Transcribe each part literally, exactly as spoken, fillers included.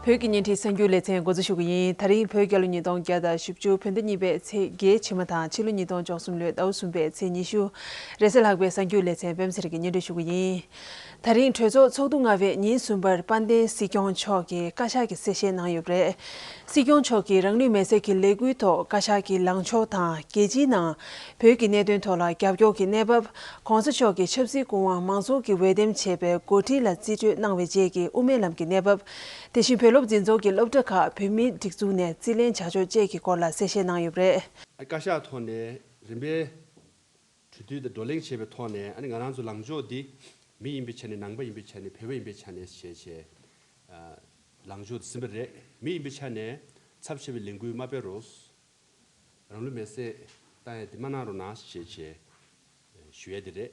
བོད་ཀྱི་བརྙན་འཕྲིན་གསར་འགྱུར་ལེ་ཚན་འགོ་འཛུགས་ཞུ་གི་ཡིན། ད་རིང་བོད་རྒྱལ་ལོ་ཉིས་སྟོང་བརྒྱ་དང་བཞི་བཅུ། བོད་ཟླ་གཉིས་པའི་ཚེས་བརྒྱད་ཕྱི་མ་དང་ཕྱི་ལོ་ཉིས་སྟོང་བཅུ་གསུམ་ལོའི་ཟླ་བ་གསུམ་པའི་ཚེས་ཉི་ཤུ། རེས་གཟའ་ལྷག་པའི་གསར་འགྱུར་ལེ་ཚན་པད་མ་ཚེ་རིང་གིས་སྙན་སྒྲོན་ཞུ་གི་ཡིན། ད་རིང་གྲོས་ཚོགས་ཚོགས་དུས་ལྔ་པའི་ཉིན་གསུམ་པར་དཔལ་ལྡན་སྲིད་སྐྱོང་མཆོག་གིས་བཀའ་ཤག་གི་གསལ་བཤད་གནང་ཡོད་པ་རེད། སྲིད་སྐྱོང་མཆོག་གིས་རང་ལུས་མེར་སྲེག་གི་ལས་འགུལ་ཐོག་བཀའ་ཤག་གི་ལངས་ཕྱོགས་དང་རྒྱལ་སྤྱིའི་ནང་བོད་ཀྱི་གནད་དོན་ཐོག་ལ་རྒྱབ་སྐྱོར་གྱི་གནས་བབ། ༸གོང་ས་མཆོག་གི་ཆབ་སྲིད་སྐུ་དབང་མང་ཚོགས་ཀྱིས་འོས་འདེམས་བྱས་པའི་འགོ་ཁྲིད་ལ་རྩིས་སྤྲོད་གནང་བའི་རྗེས་ཀྱི་དབུ་མའི་ལམ་གྱི་གནས་བབ། དེ་བཞིན་བོད་སློབ་འཛིན་ཚོགས་ཀྱི་སློབ་གྲྭ་ཁག་བོད་མིའི་སྒྲིག་འཛུགས་ནས་རྩིས་ལེན་བྱ་ཕྱོགས་བཅས་ཀྱི་སྐོར་ལ་གསལ་བཤད་གནང་ཡོད་པ་རེད། བཀའ་ཤག་ཐོག་ནས་རིམ་པས་གྲོས་བསྡུར་དང་བགྲོ་གླེང་བྱས་པའི་ཐོག་ནས། ཨ་ནི་ང་རང་ཚོ་ལངས་ཕྱོགས་འདི་མི་ཡིན་པའི་ཆ་ནས། ནང་པ་ཡིན་པའི་ཆ་ནས། བོད་པ་ཡིན་པའི་ཆ་ནས་བྱས་བྱས། ཨ། ལངས་ཕྱོགས་འདི་ཟིན་པ་རེད། མི་ཡིན་པའི་ཆ་ནས་ཚབས་ཆེ་བའི་ལས་འགུལ་མ་སྤེལ་རོགས། རང་ལུས་མེར་སྲེག་བཏང་ཡ་དེ་མ་གནང་རོགས་གནང་ཞེས་བྱས་ཞུ་ཡ་དེ་རེད།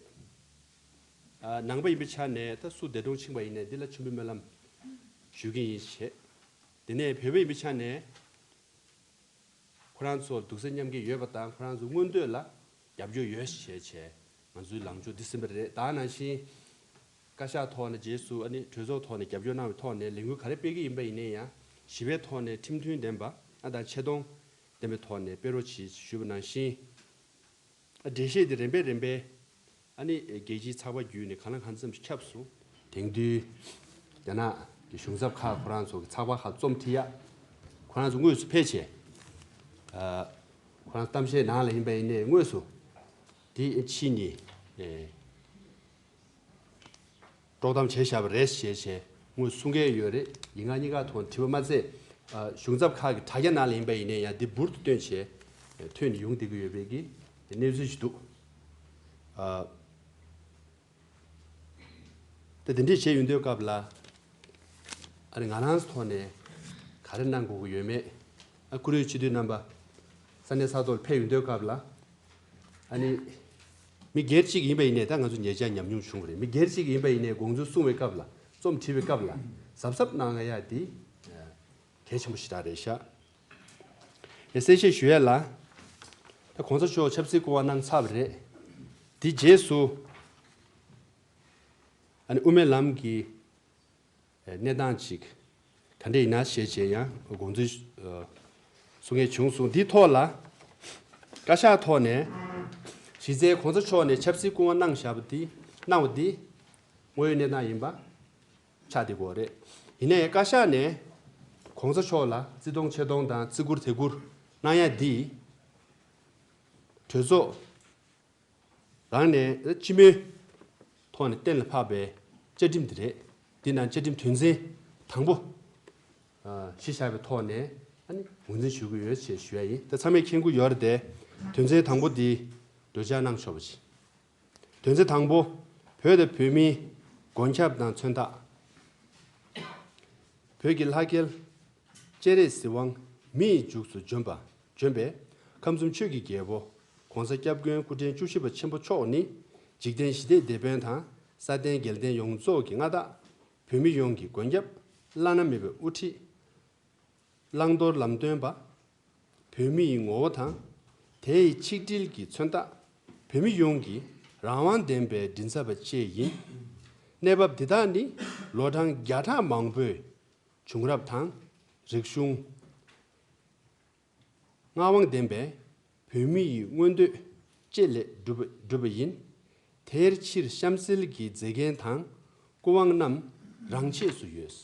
ཨ། ནང་པ་ཡིན་པའི་ཆ་ནས་ད་སུ་འདས་གྲོངས་ཕྱིན་པ་ཡིན་ནའི་འདི་ལ་མཆོད་འབུལ་སྨོན་ལམ་ཞུ་གི་ཡིན་བྱས། དེ་ནས་བོད་པ་ཡིན་པའི་ཆ་ནས་ཁོ་རང་ཚོར་སྡུག་བསྔལ་མཉམ་སྐྱེད་ཡོད་པ་དང་། ཁོ་རང་ཚོའི་མངོན་འདོད་ལ་རྒྱབ་སྐྱོར་ཡོད་ཞེས་བྱས་ང་ཚོའི་ལངས་ཕྱོགས་འདི་ཟིན་པ་རེད། ད་ནང་བཞིན་བཀའ་ཤག་ཐོག་ནས་རྗེས་སུ། ཨ་ནི་གྲོས་ཚོགས་ཐོག་ནས་རྒྱབ་སྐྱོར་གནང་བའི་ཐོག་ནས་ལས་འགུལ་ག་རེ་སྤེལ་གྱི་ཡིན་པ་ཡིན་ནའི་ཡང་ཞི་བའི་ཐོག་ནས་ཁྲིམས་མཐུན་ལྡན་པ། ཨ། དང་ཆེ་མཐོང་ལྡན་པའི་ཐོག་ནས་སྤེལ་རོགས་གྱིས་ཞུས་པ་ནང་བཞིན། ཨ། འགྲེལ་བཤད་དེ་རིམ་པས་རིམ་པས། ཨ་ནི་རྒྱལ་སྤྱིའི་ཚགས་པར་བརྒྱུད་ནས་གང་ལ་གང་འཚམ་ཞིག་ཁྱབ་སོང་། དེང་དུས་རྒྱ་ནག་གི་གཞུང་ཚབ་ཁག་ཁོ་རང་ཚོ་གི་ཚགས་པར་ཁག་རྩོམ་བྲིས་ཡ། ཁོ་རང་ཚོ་དངོས་སུ་ཕེབས་བྱས། ཨ། ཁོ་རང་གཏམ་བཤད་ནང་ལ་ཡིན་པ་ཡིན་ནའི་དངོས་སུ་དེ་ཕྱིན་ནས། ཨེ། དཀྲོག་གཏམ་བྱས་བཞག་པ་རེད་ཞེས་བྱས་དངོས་སུ་གསུང་མཁན་ཡོད་རེད། ཡིག་ངག་གཉིས་ཀ་ཐོག་བྲིས་པ་མ་ཚད། ཨ། གཞུང་ཚབ་ཁག་གི་དྲ་རྒྱ་ནང་ལ་ཡིན་པ་ཡིན་ནའི་ཡང་འདི་འབུར་དུ་བཏོན་བྱས། ཨེ། ཐོན་ནས་ཡོང་བསྡད་ཀྱི་ཡོད་པའི་གི་གནས་ཚུལ་ཞིག་འདུག། ཨ། ད་དེ་འདྲས་བྱས་ཡོང་དུས་སྐབས་ལ། ཨ་ནི་ང་རང་ཚོ་ཐོག་ནས་ག་རེ་གནང་དགོས་ཀྱི་ཡོད་མེད། ཨ། བཀུར་འོས་སྤྱི་འཐུས་རྣམ་པ་ས་གནས་ས་ཐོག་ལ་ཕེབས་ཡོང་དུས་སྐབས་ལ། ཨ་ནི་མི་སྒེར་གཅིག་ཡིན་པ་ཡིན་ནའི་ད་ང་ཚོ་ཉེ་ཆར་ཉམས་མྱོང་བྱུང་བ་རེད། མི་སྒེར་གཅིག་ཡིན་པ་ཡིན་ནའི་དགོངས་ཚུལ་གསུང་བའི་སྐབས་ལ། རྩོམ་བྲིས་པའི་སྐབས་ལ་གཟབ་གཟབ་གནང་ཡ་དེ་གལ་ཆེན་པོ་ཞེ་དྲག་རེད་ཤག། ཡ། གསལ་བཤད་ཞུ་ཡ་ལ། ད་གོང་ས་མཆོག་ཆབ་སྲིད་སྐུ་དབང་གནང་ཚར་བ་རེད། དེ་རྗེས་སུ་ཨ་ནི་དབུ་མའི་ལམ་གྱི་གནས་སྟངས་ཅིག་ག་འདྲ་ཡིན་ན་ཞེས་བྱས་ཡང་དགོངས་ཚུལ་གསུང་མཁན་བྱུང་སོང་། འདིའི་ཐོག་ལ་བཀའ་ཤག་ཐོག་ནས་གཞི་རྩའི་གོང་ས་མཆོག་ནས་ཆབ་སྲིད་སྐུ་དབང་གནང་བཞག་པ་འདི། གནང་བ་འདི་དངོས་ཡོད་གནས་སྟངས་ཡིན་པ་ཆགས་བསྡད་ཀྱི་ཡོད་རེད། ཡིན་ནའི་བཀའ་ཤག་ནས་གོང་ས་མཆོག་ལ་བརྩི་མཐོང་ཆེ་མཐོང་དང་བརྩི་བཀུར་དད་བཀུར་གནང་ཡ་འདི་གྲོས་ཚོགས་རང་ནས་སྤྱི་མོས་ཐོག་ནས་གཏན་ལ་ཕབ་པའི་བཅའ་ཁྲིམས་འདི་རེད། འདི་ནང་བཅའ་ཁྲིམས་དོན་ཚན་དང་པོ། ཨ། གཞི་བཞག་པའི་ཐོག་ནས་ཨ་ནི་ངོས་འཛིན་ཞུ་གི་ཡོད་ཅེས་ཞུ་ཡ་ཡིན། ད་ཚང་མས་མཁྱེན་གྱི་ཡོད་རེད་དེ། དོན་ཚན་དང་པོ་འདི་འགྲེལ་བཤད་གནང་ཆོག་པ་ཅིག། དོན་ཚན་དང་པོ། བོད་དང་བོད་མིའི་མགོན་སྐྱབས་དང་མཚོན་རྟགས། བོད་ཀྱི་ལྷ་སྐལ་སྤྱན་རས་གཟིགས་དབང་མི་ཡི་མཇུག་ཏུ་བྱོན་པ། བྱོན་པས་ཁམས་གསུམ་ཆོས་ཀྱི་རྒྱལ་པོ་༸གོང་ས་༸སྐྱབས་མགོན་སྐུ་ཕྲེང་བཅུ་བཞི་པ་ཆེན་པོ་མཆོག་ནི་འཇིག་རྟེན་ཞི་བདེའི་དེད་དཔོན་དང་ས་སྟེང་རྒྱལ་བསྟན་ཡོངས་རྫོགས་ཀྱི་མངའ་བདག། བོད་མི་ཡོངས་ཀྱི་མགོན་སྐྱབས། བླ་ན་མེད་པའི་དབུ་ཁྲིད། བླང་དོར་ལམ་སྟོན་པ། བོད་མི་ཡི་ངོ་བོ་དང་དེ་ཡི་ཆིག་སྒྲིལ་གྱི་མཚོན་རྟགས། བོད་མི་ཡོངས་ཀྱི་རང་དབང་ལྡན་པའི་མགྲིན་ཚབ་པ་བཅས་ཡིན། གནས་བབ་འདི་དག་ནི་ལོ་གྲངས་བརྒྱ་ཕྲག་མང་པོའི་བྱུང་རབས་དང་རིག་གཞུང་། མངའ་དབང་ལྡན་པའི་བོད་མི་ཡི་མངོན་འདོད་བཅས་ལས་གྲུབ་གྲུབ་པ་ཡིན། དེའི་ཕྱིར་གཤམ་གསལ་གྱི་མཛད་འགན་དང་སྐུ་དབང་རྣམས་རང་ཆས་སུ་ཡོད།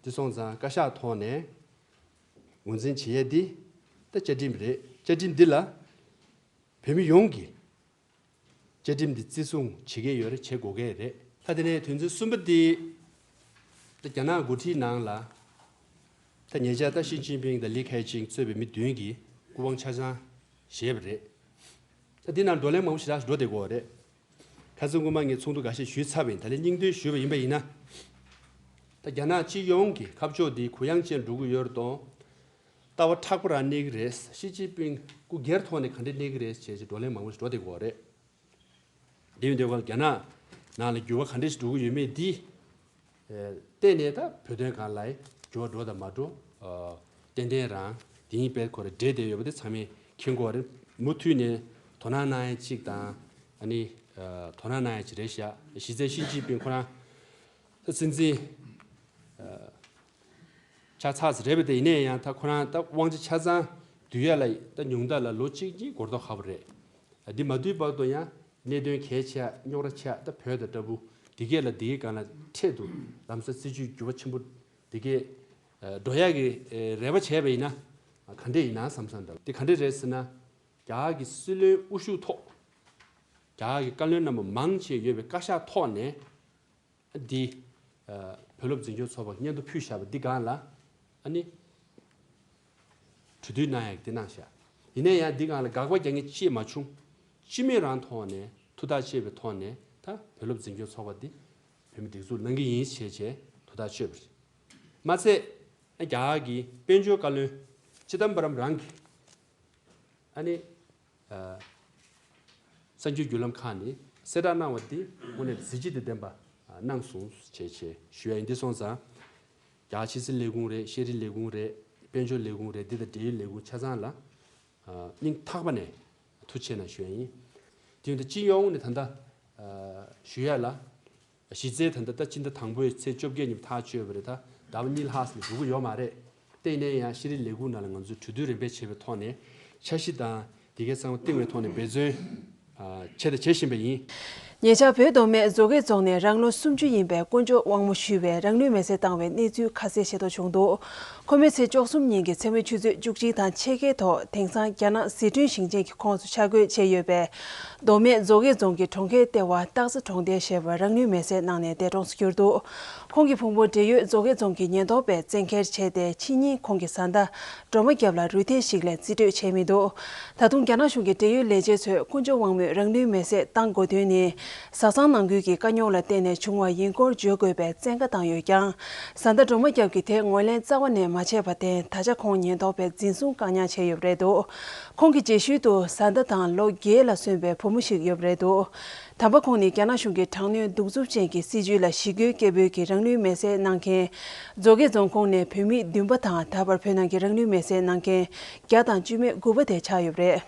དེ་སོང་ཙང་བཀའ་ཤག་ཐོག་ནས་ངོས་འཛིན་བྱེད་ཡས་འདི་ད་བཅའ་ཁྲིམས་རེད། བཅའ་ཁྲིམས་འདི་ལ་བོད་མི་ཡོངས་ཀྱིས་བཅའ་ཁྲིམས་འདི་བརྩི་སྲུང་བྱེད་ཀྱི་ཡོད་རེད། བྱེད་དགོས་ཀྱི་རེད། ད་དེ་ནས་དོན་ཚན་གསུམ་པ་འདི། ད་རྒྱ་ནག་འགོ་ཁྲིད་ནང་ལ་ད་ཉེ་ཆར་ད་ཞི་ཅིན་ཕིང་དང་ལི་ཁེ་ཆིང་གཙོས་པའི་མི་བདུན་གྱིས་སྐུ་དབང་ཆ་ཚང་བཞེས་པ་རེད། ད་འདི་ནང་བགྲོ་གླེང་མང་པོ་ཞེ་དྲག་འགྲོ་བསྡད་ཀྱི་ཡོད་རེད། ཁ་སང་སྔོན་མ་ངས་ཚོགས་འདུ་འགའ་ཤས་ཞུས་ཚར་བ་ཡིན། ད་ལན་སྙིང་བསྡུས་ཞུས་པ་ཡིན་པ་ཡིན་ན། ད་རྒྱ་ནག་སྤྱི་ཡོངས་ཀྱི་ཁ་ཕྱོགས་འདི་གུ་ཡངས་ཅན་འགྲོ་གི་ཡོད་རེད་དང་། ལྟ་བ་མཁྲེགས་པོ་རང་གནས་ཀྱི་རེད། ཞི་ཅིན་ཕིང་སྐུ་སྒེར་ཐོག་ནས་ག་འདྲ་གནས་ཀྱི་རེད་ཅེས་བགྲོ་གླེང་མང་པོ་ཞིག་འགྲོ་བསྡད་ཀྱི་ཡོད་རེད། དེ་ཡིན་དུས་ཀ་རྒྱ་ནག་ནང་ལ་འགྱུར་བ་ག་འདྲ་ཞིག་འགྲོ་གི་ཡོད་མེད་འདི། ཨེ། བལྟས་ནས་ད་བོད་དོན་སྒང་ལ་འགྱུར་བ་འགྲོ་དང་མ་འགྲོ། ཨ། ཏན་ཏན་རང་དེ་ཡིན་པའི་སྐོར་འགྲེལ་བསྡད་ཡོད་པ་དེ་ཚང་མས་མཁྱེན་གྱི་ཡོད་རེད། མུ་མཐུད་ནས་དོ་སྣང་གནང་ཡ་གཅིག་དང་། ཨ་ནི། ཨ། དོ་སྣང་གནང་ཡ་གཅིག་རེད་ཤག། གཞི་རྩའི་ཞི་ཅིན་ཕིང་ཁོ་རང་སྲིད་འཛིན། ཨ། ཆགས་ཚར་ཟིན་རེད་པ། དེ་ཡིན་ནའི་ཡང་ད་ཁོ་རང་ད་དབང་ཆ་ཆ་ཚང་བསྡུ་ཡ་ལ་ད་ཉུང་མཐའ་ལ་ལོ་གཅིག་གཉིས་འགོར་མདོག་ཁ་པོ་རེད། འདི་མ་བསྡུས་བར་དུ་ཡང་གནད་དོན་གལ་ཆེ་ཡ་རྙོག་དྲ་ཆེ་ཡ་ད་བོད་དང་འདྲ་པོ་འདི་གས་ལ་འདི་གས་སྒང་ལ་འཕྲད་འདུག་ལམ་སང་སྲིད་བྱུས་འགྱུར་བ་ཆེན་པོ་འདི་གས་འགྲོ་ཡ་གི་རེ་བ་བྱས་པ་ཡིན་ན་ག་འདྲས་ཡིན་ན་བསམ་བསམ་འདྲ། འདི་ག་འདྲས་རེད་ཟེར་ན། རྒྱ་གར་གྱི་སྲིད་བློན་དབུ་བཞུགས་ཐོག་རྒྱ་གར་གྱི་བཀའ་བློན་རྣམ་པ་མང་ཆེ་ཡོད་པའི་བཀའ་ཤག་ཐོག་ནས། འདི། ཨ། བོད་སློབ་འཛིན་སྐྱོང་ཚོགས་པ་སྙན་ཐོ་ཕུལ་བཞག་པ་འདི་སྒང་ལ། ཨ་ནི། གྲོས་བསྡུར་གནང་ཡག་འདི་གནང་བཞག་ཡིན་ན་ཡང་འདི་སྒང་ལ་དགག་པ་རྒྱག་མཁན་ཅིག་མ་བྱུང་། སྤྱི་མོས་རང་ཐོག་ནས་ཐུགས་ཐག་བཅད་པའི་ཐོག་ནས་ད་བོད་སློབ་འཛིན་སྐྱོང་ཚོགས་པ་འདི་བོད་མི་སྒྲིག་འཛུགས་གནང་གི་ཡིན་ཞེས་བྱས་ཐུགས་ཐག་བཅད་པ་རེད། མ་ཚད། རྒྱ་གར་གྱི་དཔལ་འབྱོར་བཀའ་བློན་ཅི་དམ་པ་རམ་རང་གིས། ཨ་ནི། ཨ། གསར་འགྱུར་བརྒྱུད་ལམ་ཁག་ནས་གསལ་བསྒྲགས་གནང་བ་འདི་དངོས་གནས་གཟི་བརྗིད་དང་ལྡན་པ་གནང་སོང་ཞེས་ཞེས་ཞུ་ཡ་ཡིན། འདི་སོང་ཙང་། རྒྱ་ཆབ་སྲིད་ལས་ཁུངས་རེད། ཤེས་རིག་ལས་ཁུངས་རེད། དཔལ་འབྱོར་ལས་ཁུངས་རེད། འདི་དང་འབྲེལ་ཡོད་ལས་ཁུངས་ཆ་ཚང་ལ། ཨ། སྙིང་ཐག་པ་ནས་ཐུགས་རྗེ་ཆེ་གནང་ཞུ་ཡ་ཡིན། དེ་ཡིན་དུས་སྤྱི་ཡོངས་ནས་ད་ལྟ། ཨ། ཞུ་ཡ་ལ། གཞི་རྩའི་ད་ལྟ་ད་སྤྱི་ཟླ་དང་པོའི་ཚེས་བཅོ་བརྒྱད་ཉིན་ཐག་གཅོད་པ་རེད། ད་ཟླ་བ་གཉིས་ལྷག་ཙམ་འགྲོ་གི་ཡོད་མ་རེད། དེ་ཡིན་ན་ཡང་ཤེས་རིག་ལས་ཁུངས་ནང་ལ་ང་ཚོས་གྲོས་བསྡུར་རིམ་པས་བྱས་པའི་ཐོག་ནས་འཆར་གཞི་དང་དེ་གའི་གསང་བ་བཏིང་བའི་ཐོག་ནས་འབད་བརྩོན། ཨ། བྱས་དང་བྱེད་བཞིན་པ་ཡིན། ཉེ་ཆར་བོད་མདོ་སྨད་མཛོ་སྐད་རྫོང་ནས་རང་ལོ་སུམ་ཅུ་ཡིན་པའི་དཀོན་མཆོག་དབང་མོ་ཞུ་བས་རང་ལུས་མེར་སྲེག་བཏང་བའི་གནས་ཚུལ་ཁ་གསལ་ཤེས་རྟོགས་བྱུང་འདུག་ཁོ་མོས་ཚེས་བཅུ་གསུམ་ཉིན་གྱི་མཚན་མོའི་ཆུ་ཚོད་བཅུ་གཅིག་དང་ཕྱེད་ཀའི་ཐོག་དེང་སང་རྒྱ་ནག་ཟི་ཁྲོན་ཞིང་ཆེན་གྱི་ཁོངས་སུ་ཆ་བགོས་བྱས་ཡོད་པའི་མདོ་སྨད་མཛོ་སྐད་རྫོང་གི་གྲོང་ཁྱེར་ལྟེ་བ་སྟག་རྩེ་གྲོང་རྡལ་ཞེས་པར་རང་ལུས་མེར་སྲེག་གནང་ནས་འདས་གྲོངས་སུ་གྱུར་འདུག་ཁོང་གི་ཕུང་པོ་འབྲེལ་ཡོད་མཛོ་སྐད་རྫོང་གི་ཉེན་རྟོག་པས་བཙན་འཁྱེར་བྱས་ཏེ་ཕྱི་ཉིན་ཁོང་གི་བཟའ་ཟླ་སྒྲོལ་མ་སྐྱབས་ལ་རུས་ཐལ་ཞིག་ལས་རྩིས་སྤྲོད་བྱས་མི་འདུག་ད་དུང་རྒྱ་ནག་གཞུང་གི་འབྲེལ་ཡོད་ལས་བྱེད་ཚོས་དཀོན་མཆོག་དབང་མོས་རང་ལུས་མེར་སྲེག་བཏང་དགོས་དོན་ནི། བཟའ་ཚང་ནང་ཁུལ་གྱི་དཀའ་རྙོག་ལ་བརྟེན་ནས་བྱུང་བ་ཡིན་སྐོར་བརྗོད་དགོས་པའི་བཙན་བཀའ་བཏང་ཡོད་ཀྱང་། བཟའ་ཟླ་སྒྲོལ་མ་སྐྱབས་ཀྱིས་དེ་ངོས་ལེན་རྩ་བ་ནས་མ་བྱས་པར་བརྟེན། ད་ཆ་ཁོང་ཉེན་རྟོག་པས་འཛིན་བཟུང་བཀག་ཉར་བྱས་ཡོད་པ་རེད་འདུག་ཁོང་གི་རྗེས་ཤུལ་དུ་བཟའ་ཟླ་དང་ལོ་བརྒྱད་ལ་སོན་པའི་བུ་མོ་ཞིག་ཡོད་པ་རེད་འདུག་དམ་པ་ཁོང་ནི་རྒྱ་ནག་གཞུང་གི་དྲག་གནོན་གདུག་རྩུབ་ཅན་གྱི་སྲིད་བྱུས་ལ་ཞི་རྒོལ་སྐད་འབོད་ཀྱིས་རང་ལུས་མེར་སྲེག་གནང་མཁན། མཛོ་སྐད་རྫོང་ཁོངས་ནས་བོད་མི་བདུན་པ་དང་། ད་བར་བོད་ནང་གི་རང་ལུས་མེར་སྲེག་གནང་མཁན་བརྒྱ་དང་བཅུ་མེད་དགུ་པ་དེ་ཆགས་ཡོད་པ་རེད།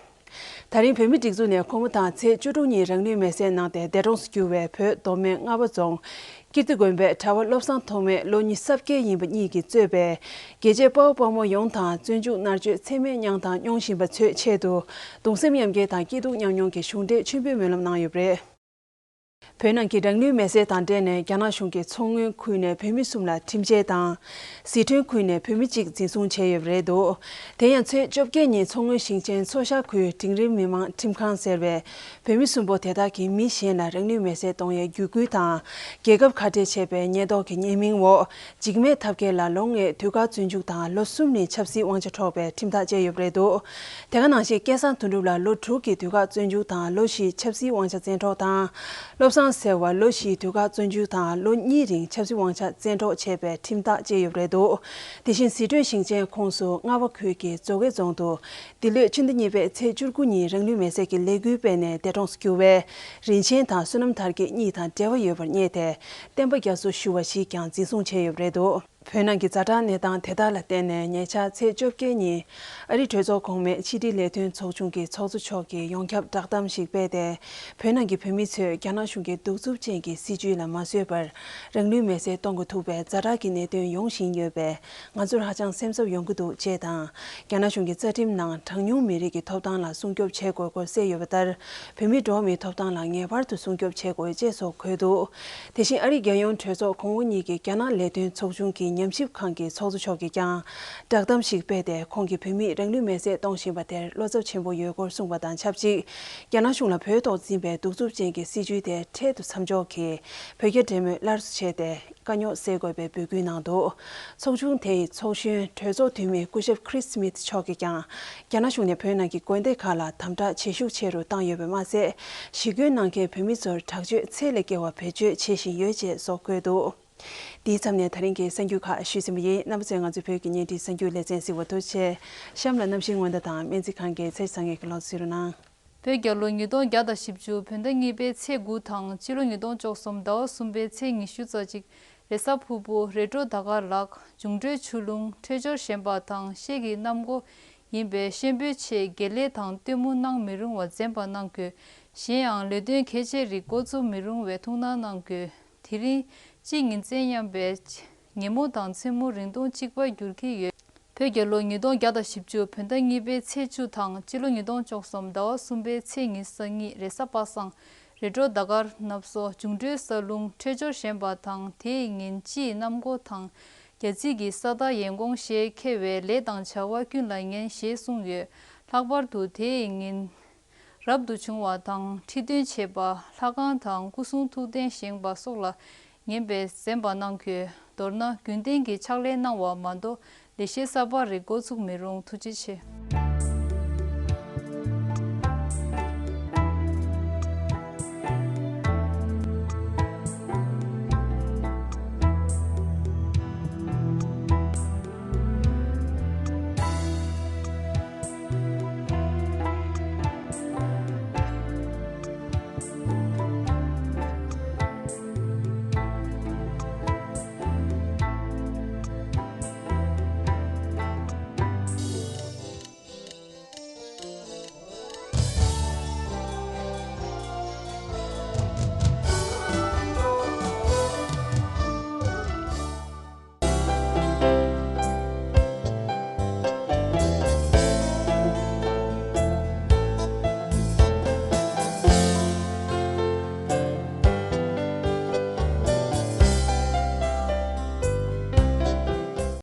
ད་རིང་བོད་མིའི་སྒྲིག་འཛུགས་ནས་ཁོང་མོ་དང་ཚེས་བཅུ་དྲུག་ཉིན་རང་ལུས་མེར་སྲེག་གནང་སྟེ་འདས་གྲོངས་སུ་གྱུར་བའི་བོད་མདོ་སྨད་རྔ་བ་རྫོང་ཀིརྟི་དགོན་པའི་གྲྭ་པ་བློ་བཟང་ཐོགས་མེད་ལོ་ཉི་ཤུ་རྩ་བརྒྱད་ཡིན་པ་གཉིས་ཀྱིས་གཙོས་པའི་རྒྱལ་གཅེས་དཔའ་བོ་དཔའ་མོ་ཡོངས་དང་བཙོན་འཇུག་མནར་གཅོད་ཚད་མེད་མྱངས་དང་མྱོང་བཞིན་པ་ཚོའི་ཆེད་དུ་གདུང་སེམས་མཉམ་སྐྱེད་དང་སྐྱིད་སྡུག་མཉམ་མྱོང་གི་གཞུང་འབྲེལ་མཆོད་འབུལ་སྨོན་ལམ་གནང་ཡོད་པ་རེད། བོད་ནང་གི་རང་ལུས་མེར་སྲེག་དང་འབྲེལ་ནས་རྒྱ་ནག་གཞུང་གིས་མཚོ་སྔོན་ཁུལ་ནས་བོད་མི་གསུམ་ལ་ཁྲིམས་ཆད་དང་། ཟི་ཁྲོན་ཁུལ་ནས་བོད་མི་གཅིག་འཛིན་བཟུང་བྱས་ཡོད་པ་རེད་འདུག་དེ་ཡང་ཚེས་བཅོ་བརྒྱད་ཉིན་མཚོ་སྔོན་ཞིང་ཆེན་མཚོ་ཤར་ཁུལ་འབྲིང་རིམ་མི་མང་ཁྲིམས་ཁང་ཟེར་བས་བོད་མི་གསུམ་པོ་དེ་དག་གིས་མི་གཞན་ལ་རང་ལུས་མེར་སྲེག་གཏོང་ཡའི་བརྒྱུད་སྐུལ་དང་། རྒྱལ་ཁབ་ཁ་བྲལ་བྱས་པའི་ཉེན་རྟོག་གི་ཉེས་མིང་འོག་འཇིགས་མེད་ཐབས་མཁས་ལ་ལོ་ལྔའི་དུས་བཀག་བཙོན་འཇུག་དང་ལོ་གསུམ་ནས་ཆབ་སྲིད་དབང་ཆ་འཕྲོག་པའི་ཁྲིམས་ཐག་བཅད་ཡོད་པ་རེད་འདུག་དེ་ག་ནང་བཞིན་སྐལ་བཟང་དོན་གྲུབ་ལ་ལོ་དྲུག་གི་དུས་བཀག་བཙོན་འཇུག་དང་ལོ་བཞིའི་ཆབ་སྲིད་དབང་ཆ་བཙན་འཕྲོག་དང་། བློ་བཟང་ཟེར་བ་ལོ་བཞིའི་དུས་བཀག་བཙོན་འཇུག་དང་ལོ་གཉིས་རིང་ཆབ་སྲིད་དབང་ཆ་བཙན་འཕྲོག་བྱས་པའི་ཁྲིམས་ཐག་བཅད་ཡོད་པ་རེད་འདུག་དེ་བཞིན་ཟི་ཁྲོན་ཞིང་ཆེན་ཁོངས་སུ་རྔ་བ་ཁུལ་གྱི་མཛོ་སྐད་རྫོང་དུ་འདི་ལོའི་ཕྱི་ཟླ་གཉིས་པའི་ཚེས་བཅུ་དགུ་ཉིན་རང་ལུས་མེར་སྲེག་གི་ལས་འགུལ་སྤེལ་ནས་འདས་གྲོངས་སུ་གྱུར་བའི་རིན་ཆེན་དང་བསོད་ནམས་དར་རྒྱས་གཉིས་དང་འབྲེལ་བ་ཡོད་པར་བསྙད་དེ་བསྟན་པ་རྒྱ་མཚོ་ཞུ་བ་ཞིག་ཀྱང་འཛིན་བཟུང་བྱས་ཡོད་པ་རེད་འདུག་བོད་ནང་གི་ཛ་དྲག་གནས་སྟངས་དེ་དག་ལ་བརྟེན་ནས་ཉེ་ཆར་ཚེས་བཅོ་བརྒྱད་ཉིན་ཨ་རི་གྲོས་ཚོགས་གོང་མའི་ཕྱི་དྲིལ་ལས་དོན་ཚོགས་ཆུང་གི་ཚོགས་གཙོ་མཆོག་གིས་ཡོངས་ཁྱབ་བསྒྲགས་གཏམ་ཞིག་སྤེལ་ཏེ། བོད་ནང་གི་བོད་མི་ཚོས་རྒྱ་ནག་གཞུང་གི་གདུག་རྩུབ་ཅན་གྱི་སྲིད་བྱུས་ལ་མ་བཟོད་པར་རང་ལུས་མེར་སྲེག་གཏོང་དགོས་ཐུག་པའི་ཛ་དྲག་གི་གནད་དོན་ཡོང་བཞིན་ཡོད་པས་ང་ཚོར་ཧ་ཅང་སེམས་འཚབ་ཡོང་གི་འདུག་ཅེས་དང་། རྒྱ་ནག་གཞུང་གི་རྩ་ཁྲིམས་ནང་གྲངས་ཉུང་མི་རིགས་ཀྱི་ཐོབ་ཐང་ལ་སྲུང་སྐྱོབ་བྱེད་དགོས་སྐོར་གསལ་ཡོད་པ་ལྟར། བོད་མི་འགྲོ་བ་མིའི་ཐོབ་ཐང་ལ་ངེས་པར་དུ་སྲུང་སྐྱོབ་བྱེད་དགོས་ཅེས་སོགས་འཁོད་འདུག་དེ་བཞིན་ཨ་རིའི་རྒྱལ་ཡོངས་གྲོས་ཚོགས་གོང་འོག་གཉིས་ཀྱི་རྒྱ་ནག་ལས་དོན་ཚོགས་ཆུང་གི་ཉམས་ཞིབ་ཁང་གི་ཚོགས་གཙོ་མཆོག་གིས་ཀྱང་བསྒྲགས་གཏམ་ཞིག་སྤེལ་ཏེ། ཁོང་གིས་བོད་མིས་རང་ལུས་མེར་སྲེག་གཏོང་བཞིན་པ་དེར་བློ་འཚབ་ཆེན་པོ་ཡོད་སྐོར་གསུངས་པ་དང་ཆབས་ཅིག་རྒྱ་ནག་གཞུང་ལ་བོད་ཐོག་འཛིན་པའི་གདུག་རྩུབ་ཅན་གྱི་སྲིད་བྱུས་དེ་འཕྲལ་དུ་མཚམས་འཇོག་གིས་བོད་རྒྱ་འབྲེལ་མོལ་སླར་གསོ་བྱས་ཏེ། དཀའ་རྙོག་སེལ་དགོས་པའི་འབོད་སྐུལ་གནང་འདུག་ཚོགས་ཆུང་དེ་ཡི་ཚོགས་གཞོན་གྲོས་ཚོགས་འཐུས་མི་སྐུ་ཞབས་Chris Smith་མཆོག་གིས་ཀྱང་རྒྱ་ནག་གཞུང་ནས་བོད་ནང་གི་དགོན་སྡེ་ཁག་ལ་དམ་དྲག་བྱེད་ཤུགས་ཆེ་རུ་བཏང་ཡོད་པ་མ་ཟད། ཞི་རྒོལ་གནང་མཁན་བོད་མི་ཚོར་དྲག་སྤྱོད་ཚད་ལས་བརྒལ་བ་བེད་སྤྱོད་བྱེད་བཞིན་ཡོད་ཅེས་སོགས་འཁོད་འདུག་འདིའི་མཚམས་ནས་ད་རིང་གི་གསར་འགྱུར་ཁག་ཞུས་ཟིན་པ་ཡིན། རྣམ་པ་ཚོས་ང་ཚོའི་བོད་ཀྱི་བརྙན་འཕྲིན་གསར་འགྱུར་ལེ་ཚན་གཟིགས་པར་ཐུགས་རྗེ་ཆེ། གཤམ་ལ་གནམ་གཤིས་སྔོན་བརྡ་དང་སྨན་རྩིས་ཁང་གི་ཚེས་བཟང་ངན་གྱི་ལོ་ཚོད་རུ་གནང་། བོད་རྒྱལ་ལོ་ཉིས་སྟོང་བརྒྱ་དང་བཞི་བཅུ་བོད་ཟླ་གཉིས་པའི་ཚེས་དགུ་དང་ཕྱི་ལོ་ཉིས་སྟོང་བཅུ་གསུམ་ཟླ་བ་གསུམ་པའི་ཚེས་ཉི་ཤུ་རྩ་གཅིག་རེས་གཟའ་ཕུར་བུ་རེས་འགྲོགས་ཟླ་སྐར་ལག་འབྱུང་འཕྲོད་ཆུ་ཀླུང་འཕྲོད་སྦྱོར་ཞན་པ་དང་ཤེལ་གྱི་གནམ་སྒོ་ཡིན་པས་གཤེན་པོའི་ཆེད་དགེ་ལས་དང་སྟོན་མོ་གནང་མི་རུང་བ་འཛེམ་པ་གནང་དགོས། གཞན་ཡང་ལས་དོན་གལ་ཆེ་རིགས་འགོ་བཙུགས་མི་རུང་བའི་ཐུགས་སྣང་གནང་དགོས། དེ་རིང་གཅིག་ཉིན་མཚན་མཉམ་པའི་ ཉིན་མོ་དང་མཚན་མོ་རིང་ཐུང་གཅིག་པར་འགྱུར་གྱི་ཡོད། བོད་རྒྱལ་ལོ་ཉིས་སྟོང་བརྒྱ་དང་བཞི་བཅུ་བོད་ཟླ་གཉིས་པའི་ཚེས་བཅུ་དང་སྤྱི་ལོ་ཉིས་སྟོང་བཅུ་གསུམ་ཟླ་བ་གསུམ་པའི་ཚེས་ཉི་ཤུ་རྩ་གཉིས་རེས་གཟའ་པ་སངས་རི་གྲོ་ཟླ་སྐར་ནབ་སོ་འབྱུང་འཕྲོད་ས་རླུང་འཕྲོད་སྦྱོར་ཞན་པ་དང་དེའི་ཉིན་དཔྱིད་གནམ་སྒོ་དང་རྒྱ་རྩིས་ཀྱི་ས་བདག་ཡན་གོང་ཞེས་ཁེ་བའི་ལས་དང་བྱ་བ་ཀུན་ལ་ངན་ཞེས་གསུངས་ཡོད། ལྷག་པར་དུ་དེའི་ཉིན་རབ་ཏུ་བྱུང་བ་དང་ཁྲི་སྟོན་བྱེད་པ་ལྷ་ཁང་དང་སྐུ་གསུང་ཐུགས་རྟེན་བཞེངས་པ་སོགས་ལ་ངན་པས་གཟན་པ་གནང་དགོས། མདོར་ན་རྒྱུན་ལྡན་གྱི་ཕྱག་ལས་གནང་བ་མ་གཏོགས་ལས་གཞི་གསར་པ་རིགས་འགོ་ཚུགས་མི་རུང་། ཐུགས་རྗེ་ཆེ།